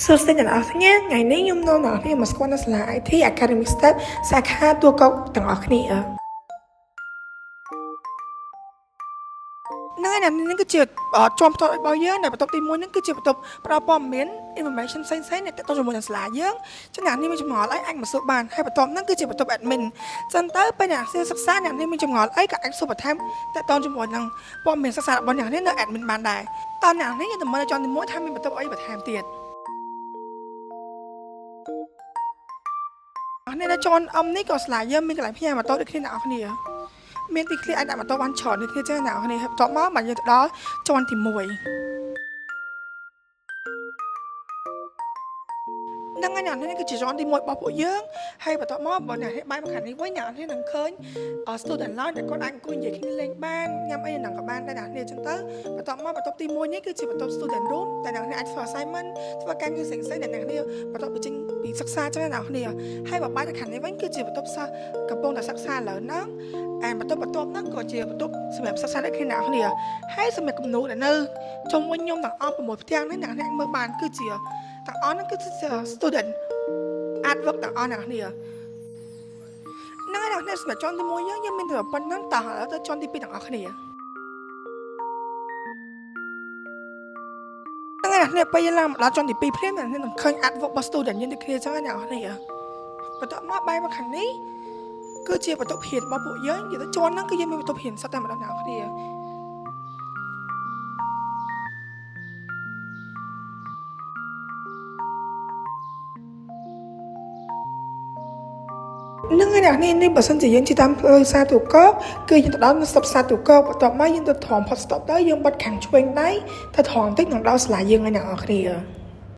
សួស្តីអ្នកទាំងអស់គ្នាថ្ងៃនេះខ្ញុំនាំអ្នកទាំងអស់គ្នាមកស្គាល់នៅសាលា IT Academic Step សាខាទួលគោកទាំងអស់គ្នាហ្នឹងហើយនេះគឺជាជាន់ផ្ទាល់របស់យើងដែលបន្ទប់ទី1ហ្នឹងគឺជាបន្ទប់ផ្ដល់ព័ត៌មាន information ផ្សេងៗដែលទាក់ទងជាមួយនឹងសាលាយើងចឹងអ្នកនេះមានចម្ងល់អីអាចមកសួរបានហើយបន្ទាប់ហ្នឹងគឺជាបន្ទប់ admin ចឹងទៅពេលអ្នកសិក្សាអ្នកនេះមានចម្ងល់អីក៏អាចសួរបន្ថែមទាក់ទងជាមួយនឹងព័ត៌មានសិក្សារបស់អ្នកនេះនៅ admin បានដែរតើអ្នកនេះយើងទៅមើលជាន់ទី1ថាមានបន្ទប់អីបន្ថែមទៀត អស់នេះនៅជាន់ M នេះក៏ស្លាយើងមានកន្លែងផ្ញើម៉ូតូដូចគ្នាអ្នកនរគ្នាមានទីឃ្លាអាចដាក់ម៉ូតូបានច្រើនដូចគ្នាចឹងអ្នកនរគ្នាហើយបន្ទាប់មកបានយើងទៅដល់ជាន់ទី1ហ្នឹងហើយអ្នកនេះគឺជាជាន់ទី1របស់ពួកយើងហើយបន្ទាប់មកបើអ្នកនេះបែរមកខាងនេះវិញអ្នកនេះនឹងឃើញ student lounge ដែលគាត់អាចអង្គុយនិយាយគ្នាលេងបានញ៉ាំអីហ្នឹងក៏បានដែរអ្នកនេះចឹងទៅបន្ទាប់មកបន្ទប់ទី1នេះគឺជាបន្ទប់ student room ដែលអ្នកនេះអាចធ្វើ assignment ធ្វើការងារផ្សេងៗដែលអ្នកនេះបន្ទាប់ពីចេញពីសិក្សាចឹងណាអ្នកនេះហើយបើបែរទៅខាងនេះវិញគឺជាបន្ទប់សិស្សកំពុងតែសិក្សាឥឡូវហ្នឹងអែបន្ទប់បន្ទាប់ហ្នឹងក៏ជាបន្ទប់សម្រាប់សិក្សាដូចគ្នាអ្នកនេះហើយសម្រាប់គំនូរដែលនៅជុំវិញខ្ញុំទាំងអស់6ផ្ទាំងនេះអ្នកនេះអាចមើលបានគឺជាទាំងអស់ហ្នឹងគឺជា student artwork ទាំងអស់អ្នកនេះហ្នឹងហើយអ្នកនេះសម្រាប់ជាន់ទី1យើងយើងមានតែប៉ុណ្្នឹងតោះឥឡូវទៅជាន់ទី2ទាំងអស់គ្នាហ្នឹងហើយអ្នកនេះពេលយើងឡើងមកដល់ជាន់ទី2ភ្លាមអ្នកនេះនឹងឃើញ artwork របស់ student យើងដូចគ្នាចឹងណាអ្នកនេះបន្ទាប់មកបែរមកខាងនេះគឺជាបន្ទប់រៀនរបស់ពួកយើងនិយាយទៅជាន់ហ្នឹងគឺយើងមានបន្ទប់រៀនសុទ្ធតែម្ដងអ្នកគ្នា ហ្នឹងហើយអ្នកនេះនេះបើសិនជាយើងជិះតាមផ្លូវផ្សារទួលគោកគឺយើងទៅដល់នៅស្តុបផ្សារទួលគោកបន្ទាប់មកយើងទៅត្រង់ផុតស្តុបទៅយើងបត់ខាងឆ្វេងដៃទៅត្រង់បន្តិចនឹងដល់សាលាយើងហើយអ្នកនរគ្នា។